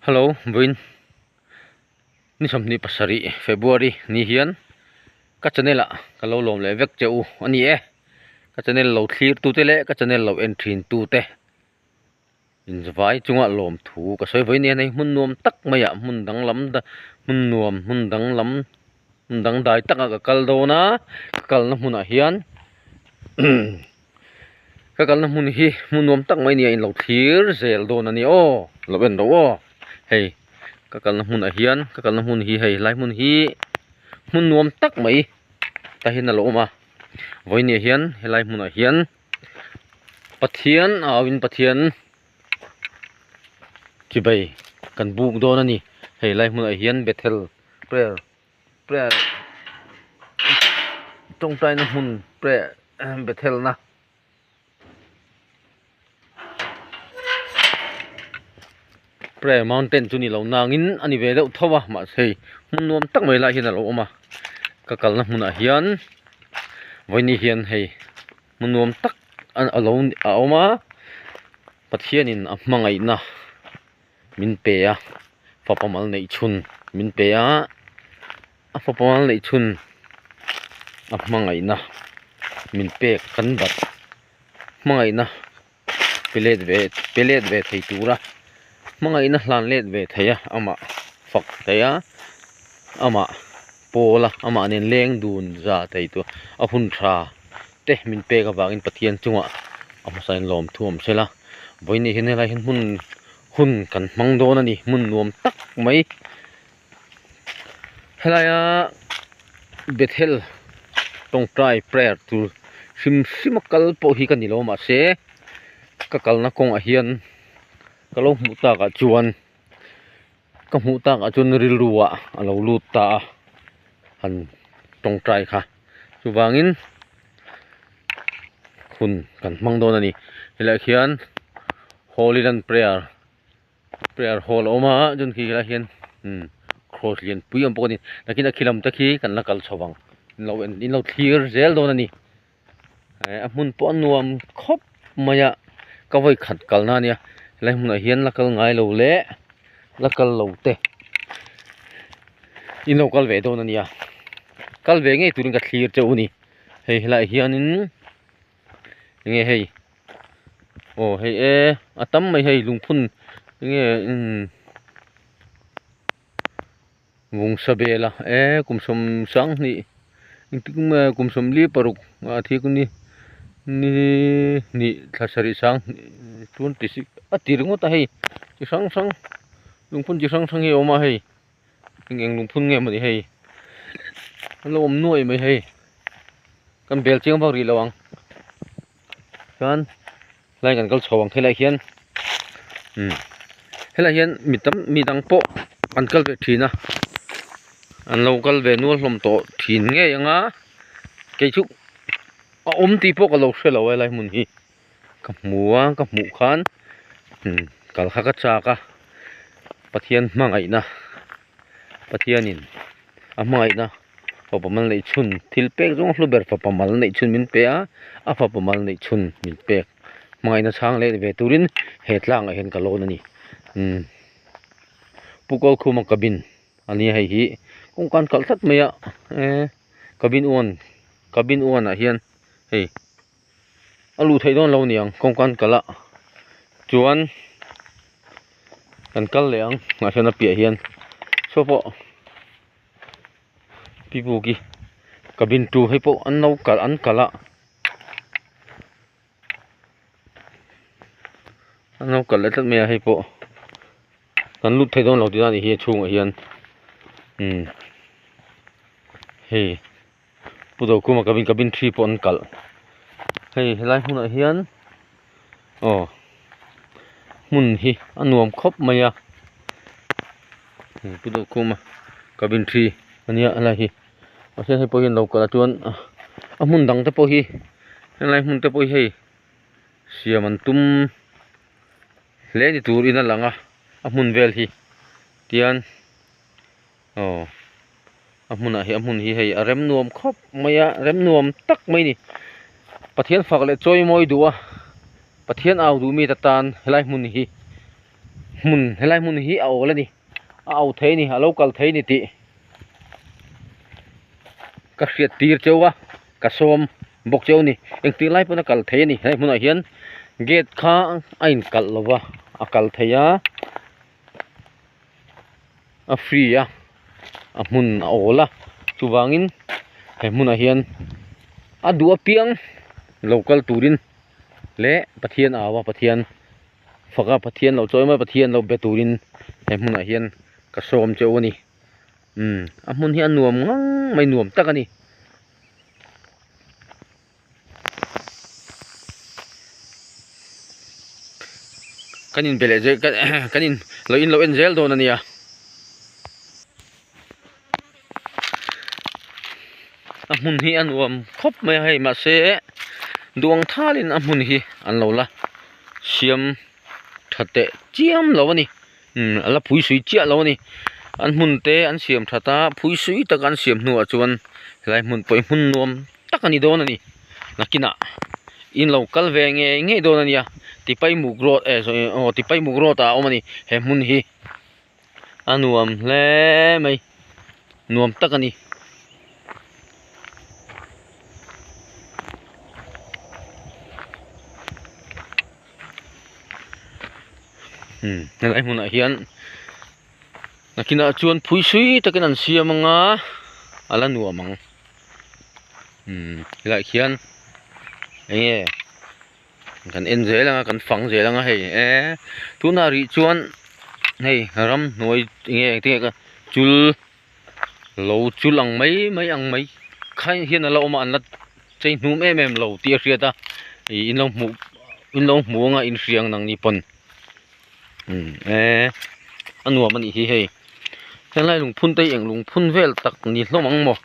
Hello vawiin ni 27 February ni hian ka channel ah ka lo lawm leh vek che u a ni e ka channel lo thlir tu te leh ka channel lo en thin tu te inzavai chunga lawm thu ka sawi vawiin hian hei hmun nuam tak mai ah hmun danglam hmun nuam hmun danglam hmun dangdai takah ka kal dawn a ka kalna hmunah hian Ka kalna hmun hi hmun nuam tak mai nia in lo thlir zel dawn a ni aw lo en rawh aw hei ka kalna hmunah hian ka kalna hmun hi hei helai hmun hi hmun nuam tak mai tah hian a lo awm a vawinia hian helai hmunah hian Pathian a auin Pathian chibai kan buk dawn a ni hei lai hmunah hian Bethel prayer. Prayer tawngtaina hmun prayer Bethel na prayer mountain chu ni lo nangin a ni ve deuh tho a mahse hei hmun nuam tak mai lai hian a lo awm a ka kalna hmunah hian vawiini hian hei hmun nuam tak a lo a awm a Pathianin a hmangaihna. min pe a fapa mal neih chhun min pe a a fapa mal neih chhun a hmangaihna min pek kan bat hmangaihna pe let ve pe let ve thei tura hmangaihna hlan let ve thei a amah fak thei a amah pawl a amah nen leng dun za thei tur a hun tha te min pek avangin Pathian chungah a hmasa in lawm thu awm sela vawiin hian helai hian hmun hun kan hmang dawn a ni hmun nuam tak mai helaia Bethel tawngtai prayer tur hrim hrim a kal pawh hi ka ni lo mahse ka kalna kawngah hian ka lo hmuh takah chuan ka hmuh takah chuan rilru ah a lo lut ta a han tawngtai kha chuvangin hun kan hmang dawn a ni helaiah khian holy land prayer prayer hall a awm a chuan khi helaiah hian umm cross lian pui a awm bawk a ni nakin a khi lam te khi kan la kal chho vang in lo en in lo thlir zel dawn a ni. A hmun pawh a nuam khawp mai a ka vawi khat kalna a nia helai hmunah hian la kal ngai lo leh la kal lo te in lo kal ve dawn a nia kal ve ngei turin ka thlir chauh a ni hei helaiah hianin enge hei aw hei e a tam mai hei lungphun enge umm. Vungsa bela e kum 72 engtik nge kum 46 a thi ku ni ni hnih thla sarih sang 26 a ti ringawt a hei chi hrang hrang lungphun chi hrang hrang hi a awm a hei eng eng lungphun nge mawni hei an lo awm nuai mai hei kan bel chiang vak rih lo ang chuan Tlai kan kal chho ang helaiah hian umm helaiah hian mi tam mi dang pawh an kal ve thin a an lo kal ve nual hlawm tawh thin ngei ang a kei chu a awm tih pawh ka lo hre lo helai hmun hi ka hmu a ka hmuh khan umm kal kha ka chak a Pathian hmangaihna Pathianin a hmangaihna fapa mal neih chhun thil pek zawng hlu ber fapa mal neih chhun min pe a a fapa mal neih chhun min pek hmangaihna chhang leh ve turin he tlangah hian ka lawn a ni umm Pu Kawlkhuma cabin a nia hei hi kawngka an kalh tlat mai a eee cabin one cabin one ah hian hei a luh theih dawn lo niang kawngka an kalh a chuan kan kal leh ang ah hian a piah hian saw pawh pipu khi cabin two hei pawh an lo kalh an kalh a an lo kalh leh tlat mai a hei pawh kan lut thei dawn lo tih na a nih hi a chhungah hian umm hei. Pu Dokhuma cabin cabin three pawh an kalh hei helai hmunah hian aw hmun hi a nuam khawp mai a Pu Dokhuma cabin three ania helai hi mahse hei pawh hi an lo kalh a chuan a hmun dang te pawh hi helai hmun te pawh hi hei siam an tum hle ni turin a lang a a hmun vel hi tian. Aw a hmunah hi a hmun hi hei a rem nuam khawp mai a rem nuam tak mai a ni Pathian fak leh chawi mawi duh a Pathian au duh mite tan helai hmun hi Hmun helai hmun hi a awl a ni a au thei a ni a lo kal thei a ni tih ka hriat tir cheu a ka sawm bawk cheu a ni engtik lai pawn a kal thei a ni helai hmunah hian gate kha a in kalh lo va a kal thei a a free a a hmun a awl a chuvangin he hmunah hian a duh apiang lo kal turin leh Pathian au a Pathian. Faka Pathian lo chawi mai Pathian lo be turin he hmunah hian ka sawm che u a ni. Umm a hmun hi a nuam ngang mai nuam tak a ni. Kan in be leh zel kan in lo in lo en zel dawn a nia. A hmun hi a nuam khawp mai a hei mahse duang thalin a hmun hi an lo la siam tha teh chiam lo a ni umm a la phui sui chiah lo a ni an hmun te an siam that a phui sui taka an siam hnuah chuan helai hmun pawh hi hmun nuam tak a ni dawn a ni nakinah in lo kal ve ngei ngei dawn a nia tipaimuk road eh aw tipaimuk road ah a awm a ni he hmun hi. A nuam hle mai nuam tak a ni. Umm helai hmunah hian nakinah chuan phui sui takin an siam anga a la nuam ang umm helaiah khian eng nge. Kan en zel anga kan fang zel anga hei eee tunah rih chuan hei ramhnuai enge engtin nge ka chul lo chul ang mai mai ang mai kha hian a la awm a an la chei hnum em em lo tih a hriat a ih in lo hmuh in lo hmuh anga in hria ang nang ni pawn umm eee a nuam a nih hi hei helai lungphun te hi eng lungphun vel tak ni hlawm ang maw.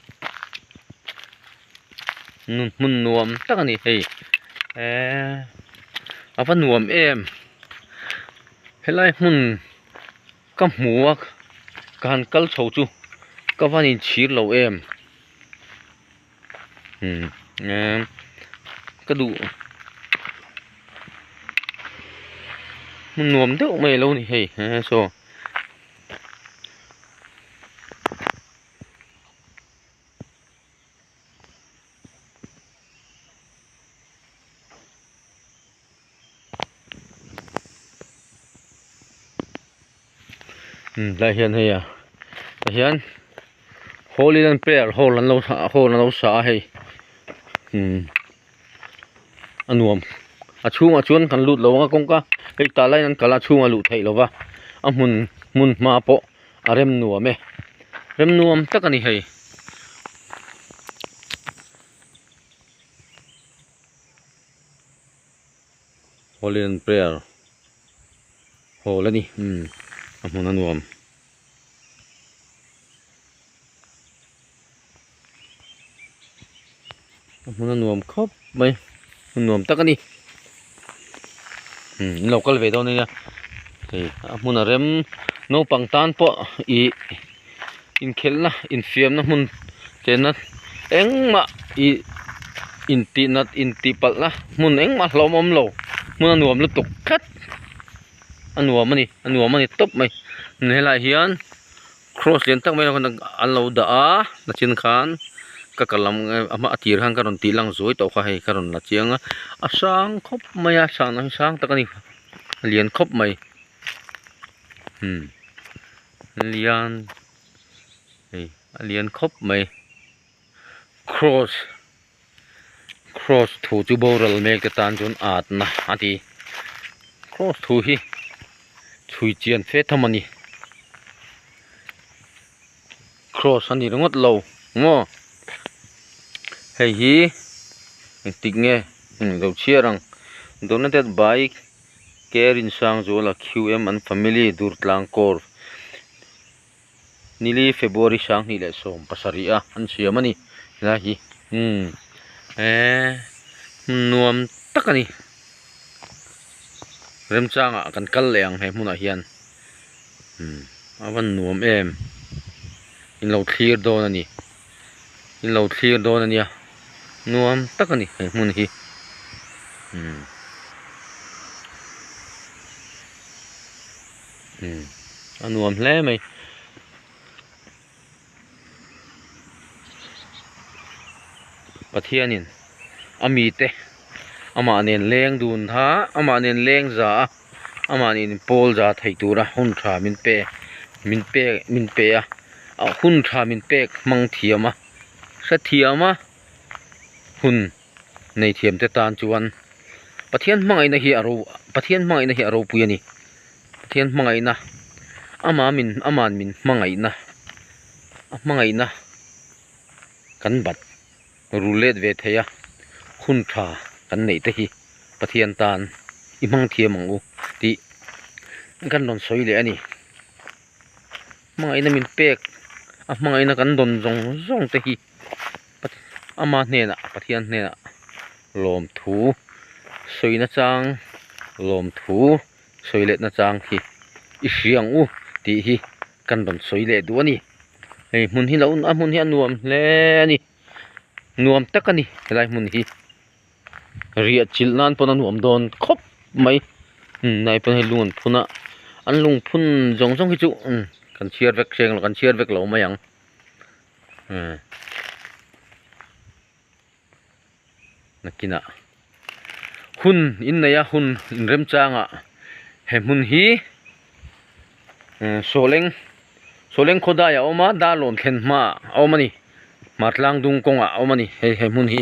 Nun hmun nuam tak a ni hei eee a va nuam em helai hmun ka hmu a ka han kal chho chu ka van inchhir lo em umm eee ka duh hmun nuam deuh mai a lo ni hei eee saw. Umm tlaiah hian hei a tah hian holy land prayer hall an lo hall an lo sa a hei umm a nuam a chhungah chuan kan lut lo ang a kawngka hei tah laiin an kal a a chhungah luh theih lova a hmun hmun hma pawh a rem nuam e rem nuam tak a ni hei. Holy and prayer hall a ni umm a hmun a nuam. A hmun a nuam khawp mai hmun nuam tak a ni umm in lo kal ve dawn ania hei a hmun a rem naupang tan pawh ih inkhelhna infiamna hmun chenna engmah ih intihnat intihpalhna hmun engmah hlauhawm awm lo hmun a nuam lutuk tlat a nuam a ni a nuam a ni tawp mai helaiah hian. Cross lian tak mai an lo dah a nachin khan ka kal lam a hma a tir khan ka rawn tih lang zuai tawh kha hei ka rawn la chiang a a sang khawp mai a sang hi sang tak a ni a lian khawp mai umm lian hei a lian khawp mai cross cross thu chu boral mek te tan chuan at na a ti cross thu hi chhui chian fe tham a ni cross a ni ringawt lo maw hei hi engtik nge lo chhiar ang donated by Kerinsangzuala Q_M an family Durtlang Corps. Nili February 2017 a an siam a ni helai hi umm eee hmun nuam tak a ni remchangah kan kal leh ang he hmunah hian umm a van nuam em in lo thlir dawn a ni in lo thlir dawn a nia nuam tak a ni he hmun hi umm. Umm a nuam hle mai. Pathianin a mite amah nen leng dun tha amah nen leng za a amah nen pawl za thei tura hun tha min pe min pe min pe a hun tha min pek hmang thiam a hrethiam a hun nei thiam te tan chuan Pathian hmangaihna hi a ro Pathian hmangaihna hi a ropui a ni Pathian hmangaihna ama min aman min hmangaihna a hmangaihna kan bat ru let ve thei a hun tha kan neih te hi Pathian tan i hmang thiam ang u tih kan rawn sawi leh a ni. Hmangaihna min pek a hmangaihna kan dawn zawng zawng te hi ama hnenah Pathian hnenah lawmthu sawi nachang lawmthu sawi leh nachang hi i hria ang u tih hi kan rawn sawi leh duh a ni. Hei hmun hi lo a hmun hi a nuam hle a ni nuam tak a ni helai hmun hi riah chilh nan pawn a nuam dawn khawp mai umm nai pawn hei lung an phun a an lungphun zawng zawng hi chu kan chhiar vek hreng lo kan chhiar vek lo mai ang. Nakinah hun inneih a hun inremchangah he hmun hi sawleng sawleng khawdai a awm a darlawn thlen hmaah a awm a ni hmartlang dung kawngah a awm a ni hei he hmun hi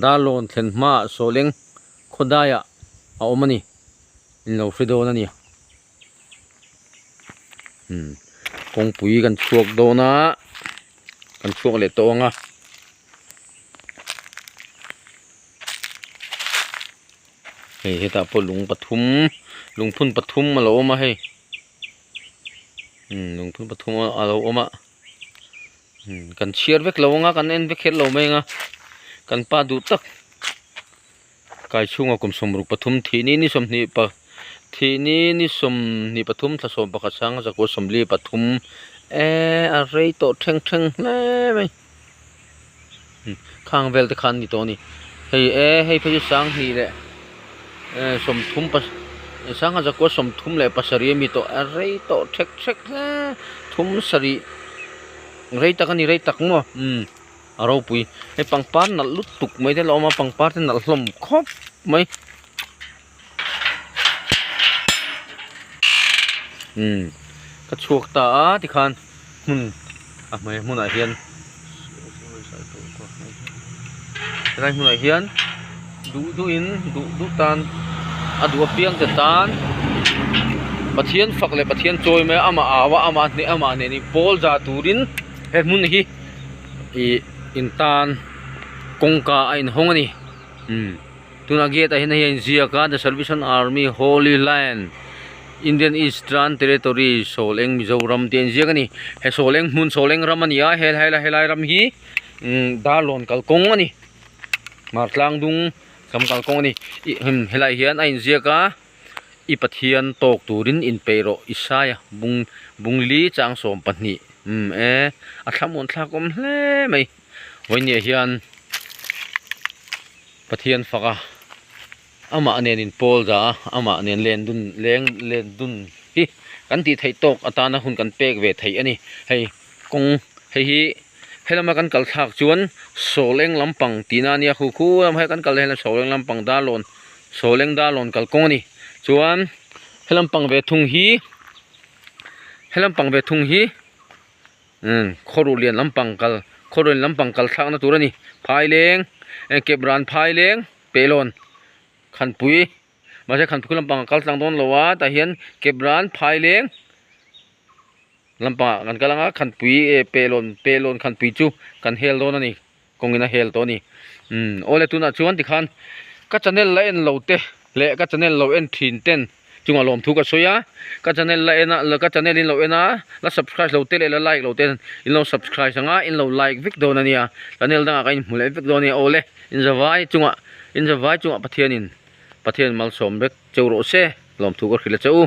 darlawn thlen hmaah sawleng khawdaiah a awm a ni inlo hre dawn a ni. Umm kawngpui kan chhuak dawn a kan chhuak leh tawh ang a hei hetah pawh lung pathum lungphun pathum a lo awm a hei umm lungphun pathum a lo awm a umm kan chhiar vek lo ang a kan en vek kher lo mai ang a kan pa duh tak. Kai chhunga kum 63 thih ni ni 20 pa thih ni ni 23 thla 11 sanga zakua 43 e a rei tawh thleng thleng hle mai khang vel te khan ni tawh a ni hei e hei phei chu sanghnih leh e 30 pa sangha zakua 37 a mi tawh a rei tawh thlek thlek hle thum sarih rei tak a ni rei tak maw umm. A ropui hei pangpar nalh lutuk mai te a lo awm a pangpar te nalh hlawm khawp mai umm ka chhuak ta a tikhan hmun a hmai hmunah hian helai hmunah hian duh duh in duh duh tan a duh apiang te tan Pathian fak leh Pathian chawi mai a amah au a amah hneh amah hneh nih pawl za turin he hmun hi ih in tan kawngka a inhawng a ni umm tunah gate ah hian hei a inziak a the salvation army holy land indian eastern territory sawleng mizoram tih a inziak a ni he sawleng hmun sawleng ram a ni a helai helai ram hi umm darlawn kalkawng a ni hmartlang dung lam kalkawng a ni ih helai hian a inziak a. I Pathian tawk turin inpeih rawh Isaia bung bungli chang 12 umm e a thlamuan thlak awm hle mai vawinia hian Pathian fak a amah nen inpawl za a amah nen len dun leng len dun hi kan tih theih tawk atana hun kan pek ve theih a ni hei kawng hei hi helama kan kal thlak chuan sawleng lampang tihna a nia khu khu lamah hian kan kal hian sawleng lampang darlawn Sawleng Darlawn kalkawng a ni. Chuan he lampang ve thung hi he lampang ve thung hi umm khawruh lian lampang kal khawruh lian lampang kal thlakna tur a ni. Phaileng kepran phaileng pehlawn khanpui mahse khanpui lampang a kal tlang dawn lo a tah hian kepran phaileng lampangah kan kal ang a khanpui eh pehlawn pehlawn khanpui chu kan hel dawn a ni. Kawngin a hel tawh a ni. Umm awle tunah chuan tikhan ka channel la en lo te leh ka channel lo en thin ten chungah lawmthu ka sawi a, ka channel la en a ka channel in lo en a la subscribe lo te leh la like lo ten in lo subscribe ang a in lo like vek dawn a nia channel dangah ka inhmu leh vek dawn a nia awle inzavai chungah inzavai chungah Pathianin Pathian malsawm vek cheu rawh se lawmthu ka hrilh a che u.